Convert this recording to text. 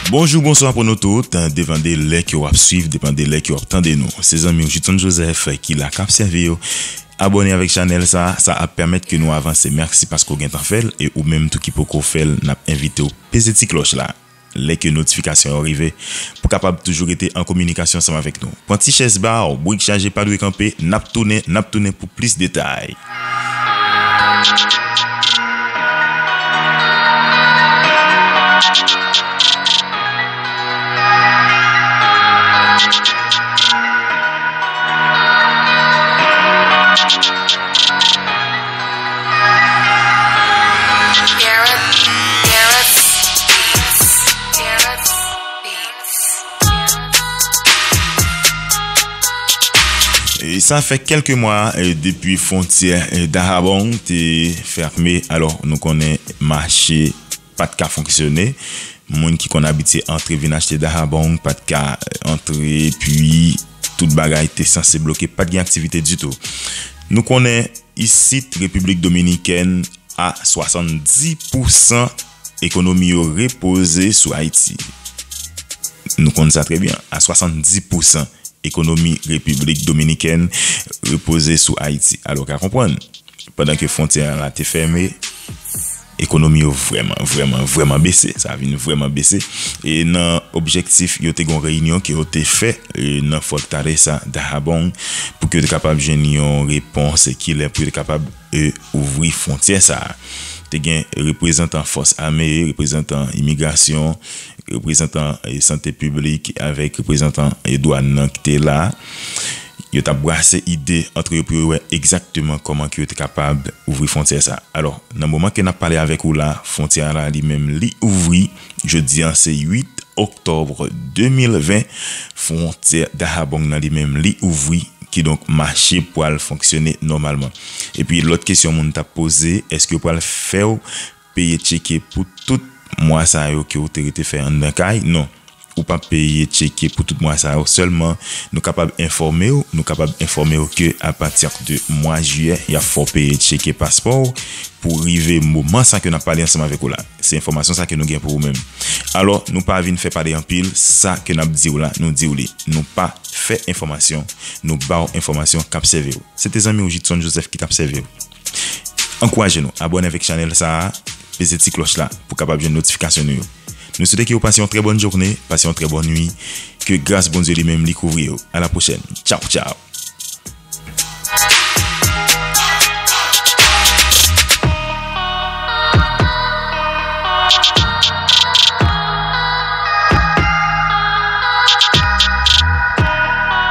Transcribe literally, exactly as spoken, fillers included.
Bonjou, bonswa pou nou tout, depann de lè ke w ap swiv, depann de lè ke w ap tande nou. Se zanmi w Judson Joseph ki la k ap sèvi w. Abòne avèk chanèl sa, sa ap pèmèt ke nou avanse. Mèsi paske w gentan fè l, e ou menm tou ki poko fè l, n ap envite w peze ti klòch la lè ke notifikasyon yo rive, pou kapab toujou rete an kominikasyon ansanm avèk nou. Pran ti chèz ba w, brik chaje, pa dwe kanpe, n ap tounen, n ap tounen pou plis detay. E sa fè kèlke mwa, e, depi fwontyè, e, Dajabón te fèmen. Alò, nou konnen mache pa t ka fonksyone. Moun ki konn abitye antre vin achte Dajabón pa t ka, e, antre, epi tout bagay te sanse bloke, pa t gen aktivite ditou. Nou konnen isit, Repiblik Dominikèn, a swasanndis pousan ekonomi yo repoze sou Ayiti. Nou konn sa trè byen, a swasanndis pousan ekonomi Repiblik Dominikèn repoze sou Ayiti. Alò, w ka konprann, pandan ke fwontyè la te fèmen, ekonomi yo vrèman, vrèman, vrèman bese. Sa vin vrèman bese. E nan objektif, yo te gen yon reyinyon ke yo te fè, e, nan Fortaleza Dajabón, pou ke yo te kapab jwenn yon repons kilè pou yo te kapab, e, ouvri fwontyè sa a. Te gen reprezantan fòs ame, reprezantan imigrasyon, reprezantan, e, sante piblik, avèk reprezantan, e, dwàn nan ki te la. Yo t ap brase ide ant yo pou yo wè egzakteman kòman ke yo te kapab ouvri fwontyè sa. Alò, nan moman ke n ap pale avèk ou la, fwontyè a la li menm li ouvri. Jodi a se uit oktòb de mil ven, fwontyè Dajabón nan li menm li ouvri, kidonk mache pral fonksyone nòmalman. Epi lòt kesyon moun t ap poze, èske yo pral fè w peye tcheke pou tout mwa sa yo ke w te rete fè anndan kay? Non. Ou p ap peye tcheke pou tout mwa sa yo. Sèlman, nou kapab enfòme w, nou kapab enfòme w ke apati de mwa jiyè, y ap fè w peye tcheke paspò w pou rive moman sa ke n ap pale ansanm avèk ou la. Se enfòmasyon sa ke nou gen pou ou menm. Alò, nou pa vin fè pale anpil, sa ke n ap di w la, nou di w li. Nou pa fè enfòmasyon, nou ba w enfòmasyon k ap sèvi w. Se te zanmi w Judson Joseph ki t ap sèvi w. Ankouraje nou, abòne avèk chanèl sa a, peze ti klòch la pou kapab jwenn notifikasyon nou yo. Nou swete ke w pase yon trè bòn jounen, pase yon trè bòn nuit, ke gras Bondye li menm li kouvri w. A la pwochèn. Tchaw, tchaw.